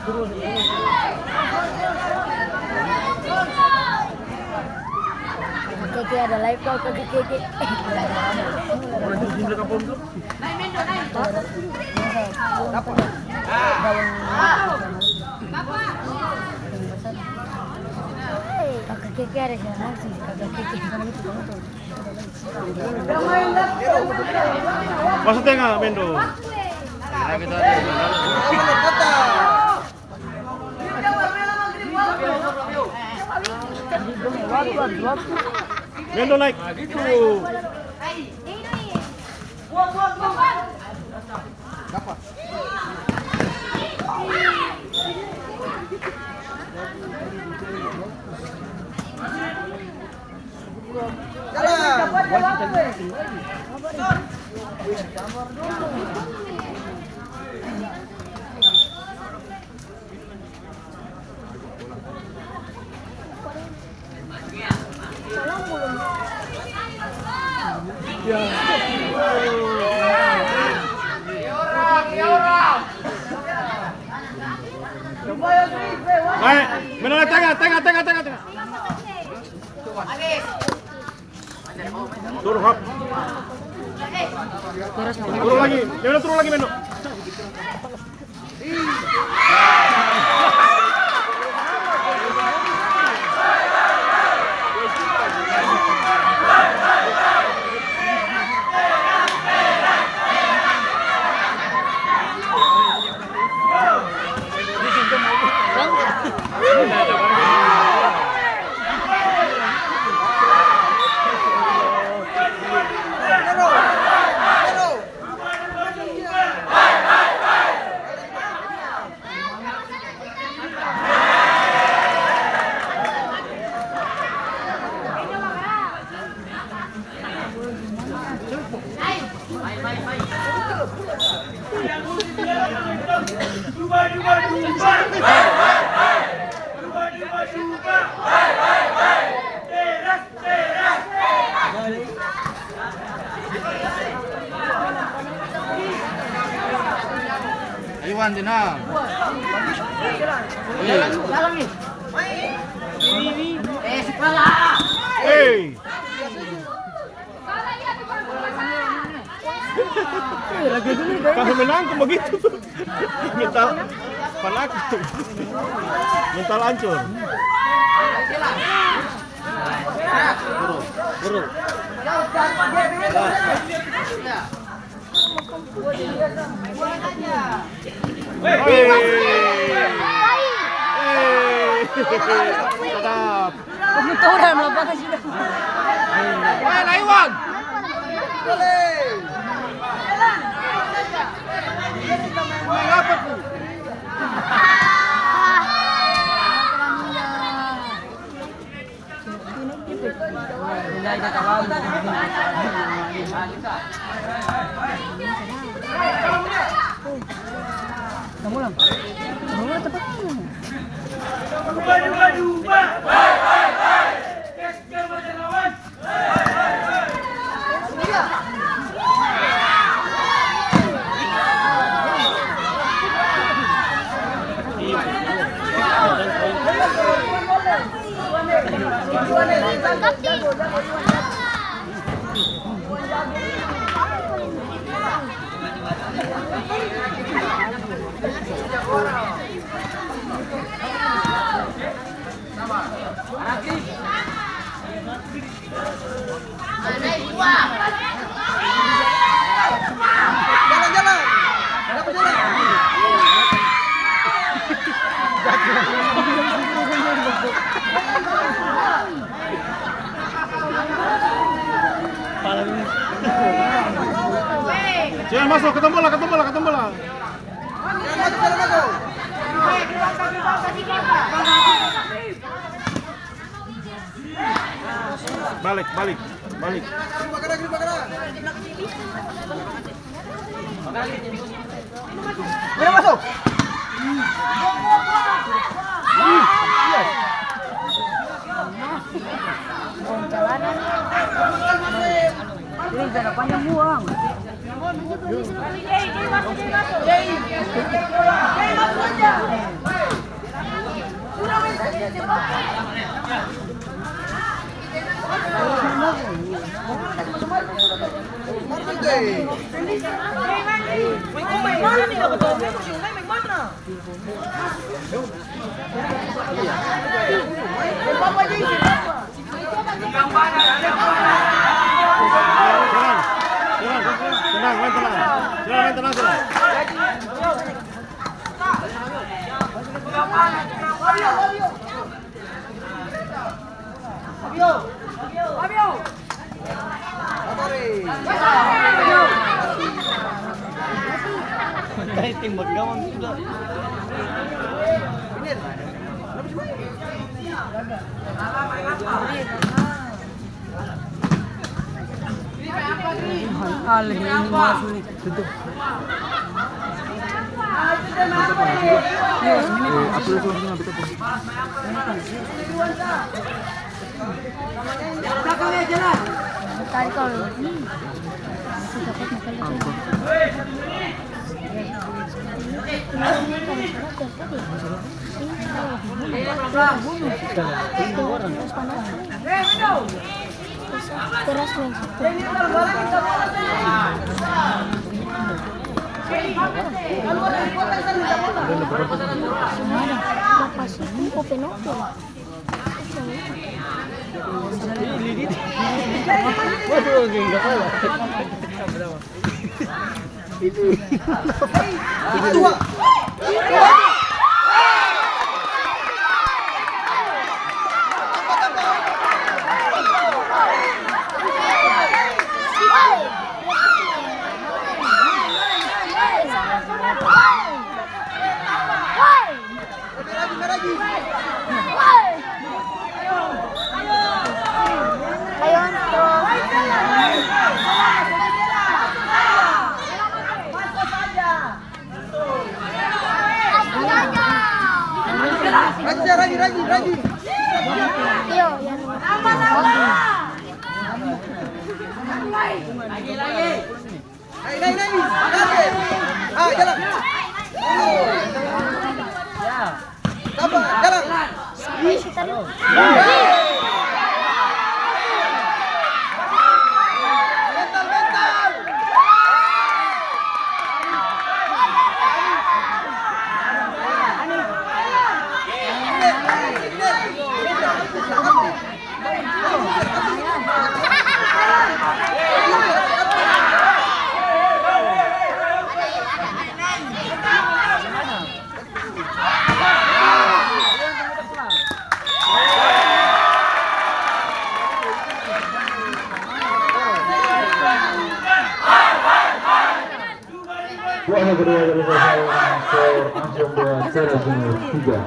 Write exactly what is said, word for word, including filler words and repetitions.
Keke ada live kau, Keke, Keke. Kaka Keke ada siapa sih? Kaka Keke. Masuk tengah, Mendo. Mendo naik. Nah, gitu. Jalan. Baik, menoleh tengah, tengah, tengah, tengah, tengah. Turun, hop. Turun lagi. Meno, turun lagi, Meno. Aiwan, tenang. Hei. Kalau menang kok begitu tuh. Mental panak. Mental hancur. Buru, buru. Hei. Hei. Sadap. Pemutoran lapangan sudah. Eh, Laiwan. Maeng apa tu? Siapa maso? Katong bola, katong bola, katong bola. Balik, balik, balik. Boleh masuk. Ini jarak panjang buang. Jei, Jei, masuk, Jei, masuk. Jei. Jei, masuk aja. Tenang, tenang, tenang. Tenang, tenang, tenang. Tembak gawang sudah. Mahal, mahal ini masuk nih. Keras, men. Waduh, geng kepala. Rajin, rajin, rajin, rajin. Lagi, lagi. Naik, naik, naik. Oke. Ah, jalan. Sabar, jalan. Mental, mental. Kuartal kedua dari Persauran, skor Anjung dua, Ceres Junior tiga.